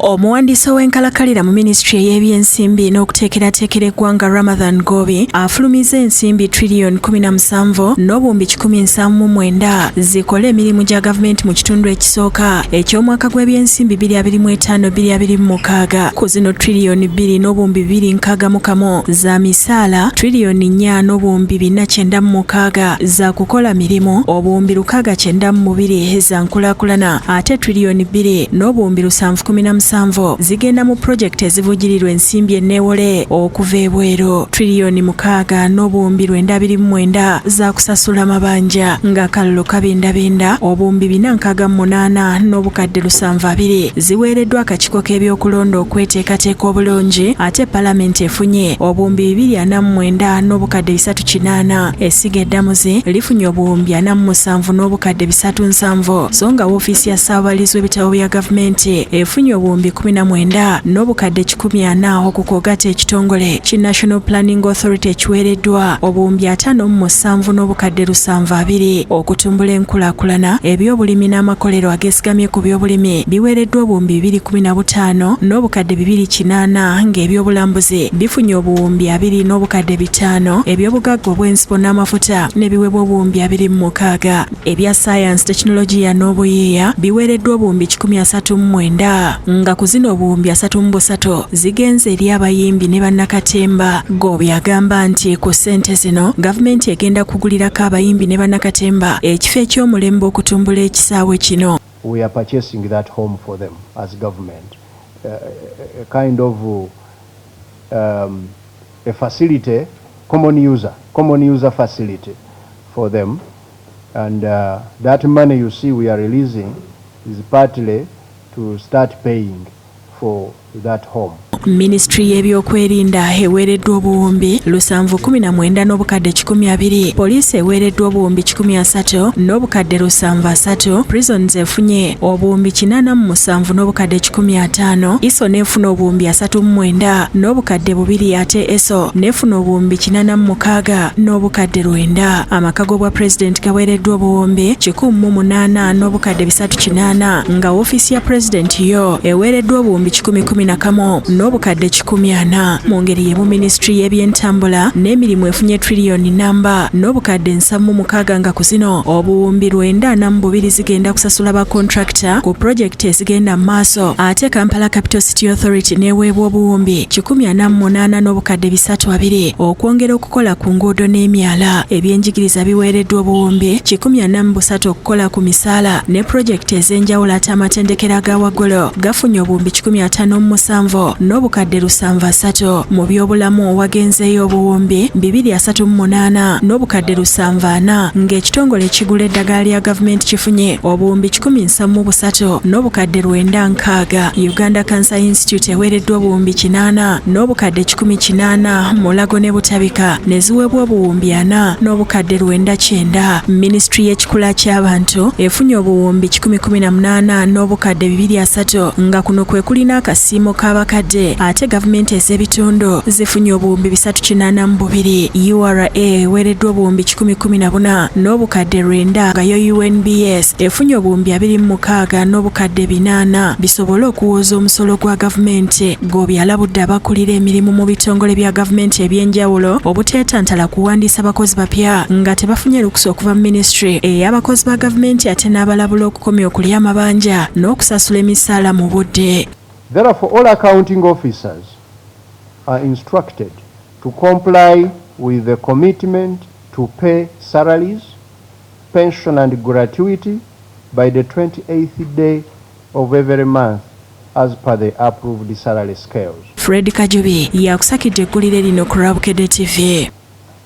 Omuwandiisi ow'enkalakalira mu minisitule ey'ebyensimbi n'okuteekerateekera eggwanga, Ramathan Ggoobi, afulumizza ensimbi triliyoni 17 n'obuwumbi 179 zikole emirimu gya gavumenti mu kitundu ekisooka eky'omwaka gw'ebyensimbi 2025 2026. Ku zino, triliyoni 2 n'obuwumbi 261 za misaala, triliyoni 4 n'obuwumbi 496 za kukola mirimu, obuwumbi 692 za nkulaakulana, ate triliyoni 2 n'obuwumbi 717 zigenda mu pulojekiti ezivugirirwa ensimbi enneewole okuva ebweru. Triliyoni 6 n'obuwumbi 929 za kusasula mabanja. Ng'akalulu kabindabinda, obuwumbi 468 n'obukadde 720 ziweereddwa akakiiko k'ebyokulonda okweteekateeka obulungi, ate palamenti efunye obuwumbi 249 n'obukadde 380. Essiga eddamuzi lifunye obuwumbi 47 n'obukadde 370, so nga woofiisi ya ssaababalirizi w'ebitabo bya gavumenti efunye obuwumbi 19 n'obukadde 140. Okwo kw'ogatta ekitongole ki National Planning Authority ekiweereddwa obuwumbi 57 n'obukadde 720 okutumbula enkulaakulana. Ebyobulimi n'amakolero ageesigamye ku byobulimi biweereddwa obuwumbi 215 n'obukadde 280, ng'ebyobulambuzi bifunye obuwumbi 20 n'obukadde 500, ebyobugagga obw'ensibo n'amafuta ne biweebwa obuwumbi 26, ebya sayansi, tekinologiya n'obuyiiya biweereddwa obuwumbi 139, nga ku zino obuwumbi 33 zigenze eri abayimbi ne bannakatemba. Ggoobi agamba nti ku ssente zino gavumenti egenda kugulirako abayimbi ne bannakatemba ekifo eky'omulembe okutumbula ekisaawe kino. We are purchasing that home for them as government, a kind of a facility, common user facility for them. And that money you see we are releasing is partly to start paying for that home. Minisitule y'ebyokwerinda eweereddwa obuwumbi 719 n'obukadde 120, poliisi eweereddwa obuwumbi 130 n'obukadde 730, prisons efunye obuwumbi 87 n'obukadde 150, ISO n'efuna obuwumbi 39 n'obukadde 2, ate ESO n'efuna obuwumbi 86 n'obukadde 900. Amaka g'obwa pulezidenti gaweereddwa obuwumbi 108 n'obukadde 380, nga woofiisi ya pulezidenti yo eweereddwa obuwumbi 111 n'obukadde 140. Mu ngeri y'emu, minisitule y'ebyentambula n'emirimu efunye triliyoni namba n'obukadde 76, nga ku zino obuwumbi 92 zigenda kusasula ba contractor ku pulojekiti ezigenda mu maaso, ate Kampala Capital City Authority n'eweebwa obuwumbi 148 n'obukadde 320 okwongera okukola ku nguudo n'emyala. Ebyenjigiriza biweereddwa obuwumbi 143 okukola ku misaala ne pulojekiti ez'enjawulo, ate amatendekero aga waggulu gafunye obuwumbi 157 n'obukadde 730. Mu byobulamu wagenzeeyo obuwumbi 238 n'obukadde 74, ng'ekitongole ekigula eddagala lya gavumenti kifunye obuwumbi 173 n'obukadde 960. Uganda Cancer Institute eweereddwa obuwumbi 8 n'obukadde 180, Mulago ne Butabika ne ziweebwa obuwumbi 4 n'obukadde 990. Minisitule y'ekikula ky'abantu efunye obuwumbi 118 n'obukadde 230, nga kuno kwe kulina akasiimo k'abakadde, ate gavumenti ez'ebitundu zifunye obuwumbi 382. URA eweereddwa obuwumbi 114 n'obukadde 900, nga yo UNBS efunye obuwumbi 26 n'obukadde 400 bisobole okuwooza omusolo gwa gavumenti. Ggoobi alabudde abakulira emirimu mu bitongole bya gavumenti ebyenjawulo obuteetantala kuwandiisa bakozi bapya nga tebafunye lukusa okuva mu minisitule ey'abakozi ba gavumenti, ate n'abalabula okukomya okulya amabanja n'okusasula emisaala mu budde. Therefore, all accounting officers are instructed to comply with the commitment to pay salaries, pension and gratuity by the 28th day of every month as per the approved salary scales. Fred Kajubi yakusakidde eggulire lino ku Lwabukedde TV.